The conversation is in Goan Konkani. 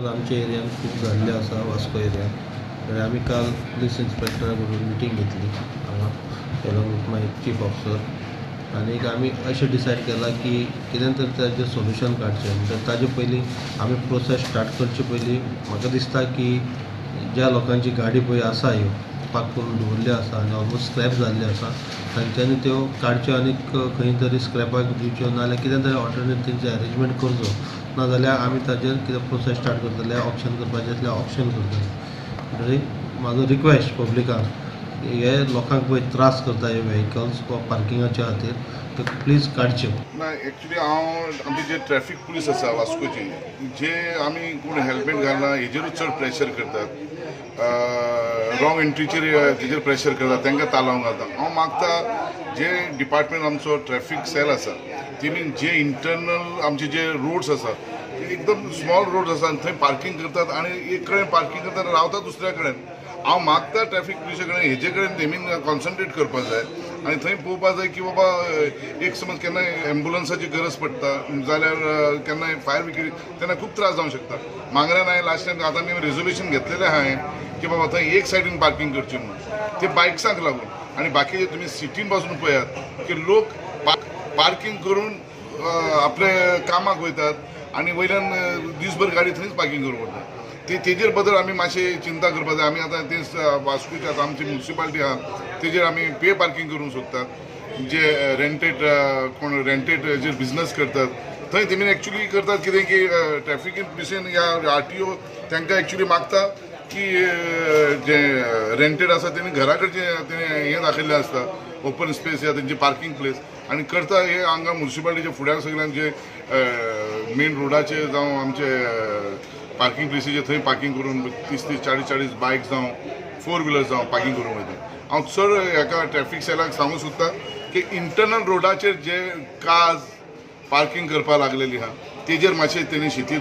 आमच्या एरियान खूब जाल्ले आसा, वास्को एरियान. आनी आमी काल पुलीस इन्स्पेक्टरा बरोबर मिटींग घेतली हांगा along with my chief officer. आनीक आमी अशें डिसायड केलां की कितें तरी ताजें सोल्युशन काडचें. म्हणटा ताजे पयलीं आमी प्रोसेस स्टार्ट करचे पयलीं म्हाका दिसता की ज्या लोकांची गाडी पळय आसा ह्यो पार्क करून दवरिल्ल्यो आसा आनी ऑलमोस्ट स्क्रॅप जाल्ल्यो आसा, तांच्यांनी त्यो काडच्यो आनी खंय तरी स्क्रॅपाक दिवच्यो, नाजाल्यार कितें तरी ऑल्टरनेट तेंचे अरेंजमेंट करचो. नाजाल्यार आमी ताजेर कितें प्रोसेस स्टार्ट करतले, ऑक्शन करपाचें आसल्यार ऑक्शन करतले. म्हणटकीर म्हाजो रिक्वेस्ट पब्लिकाक, हे लोकांक पळय त्रास करता हे व्हेकल्स वा पार्किंगाच्या खातीर, ते प्लीज काडच्यो. ना, एक्चुली हांव आमचे जे ट्रॅफिक पुलीस आसा वास्कोची, जे आमी कोण हेल्मेट घालना हेजेरूच चड प्रेशर करतात, रॉंग एंट्रीचेर तेजेर प्रेशर करतात, तांकां तालावंक घालता. हांव मागता जे डिपार्टमेंट आमचो ट्रॅफिक सेल आसा तेमी जे इंटरनल आमचे जे रोड्स आसा ते एकदम स्मॉल रोड्स आसा आनी थंय पार्किंग करतात आनी एक कडेन पार्किंग करतात रावतात दुसऱ्या कडेन. हांव मागता ट्रॅफिक पुलिसा कडेन हेजे कडेन तेमी कॉन्सन्ट्रेट करपाक जाय आनी थंय पळोवपाक जाय की बाबा एक समज केन्नाय एम्बुलन्साची गरज पडटा जाल्यार केन्नाय फायर ब्रिगेड तेन्ना खूब त्रास जावंक शकता. मांगऱ्यान हांवें लास्ट टायम आतां आमी रेजोल्युशन घेतलेलें हांवें की बाबा थंय एक सायडीन पार्किंग करची म्हणून, ते बायक्सांक लागून. आनी बाकीचे तुमी सिटीन पासून पळयात की लोक पार्किंग करून आपले कामाक वयतात आनी वयल्यान दीसभर गाडी थंयच पार्किंग करून वता. ते तेजेर बद्दल आमी मातशें चिंता करपाक जाय. आमी आतां ते वास्कोची आतां आमची म्युनिसिपालिटी आहा तेजेर आमी पे पार्किंग करूंक सोदतात. जे रेंटेड कोण रेंटेड जे बिजनस करतात थंय तेमी एक्चुली करतात कितें की ट्रॅफिक पुलिसेन या RTO तांकां एक्चुली मागता की जे रेंटेड आसा तेणी घरा कडचें तेणी हें दाखयल्लें आसता ओपन स्पेस या तेंची पार्किंग प्लेस आनी करता हे हांगा म्युनिसिपालिटीच्या फुड्यार सगळ्यांक जे मेन रोडाचेर जावं आमचे पार्किंग प्लेसीचेर थंय पार्किंग करून 30 30 40 40 बायक जावं 4 व्हिलर जावं पार्किंग करून वयता. हांव चड हेका ट्रॅफिक सेलाक सांगूंक सोदता की इंटरनल रोडाचेर जे कार्स पार्किंग करपाक लागलेली आहा तेजेर मातशें तेणी शितीद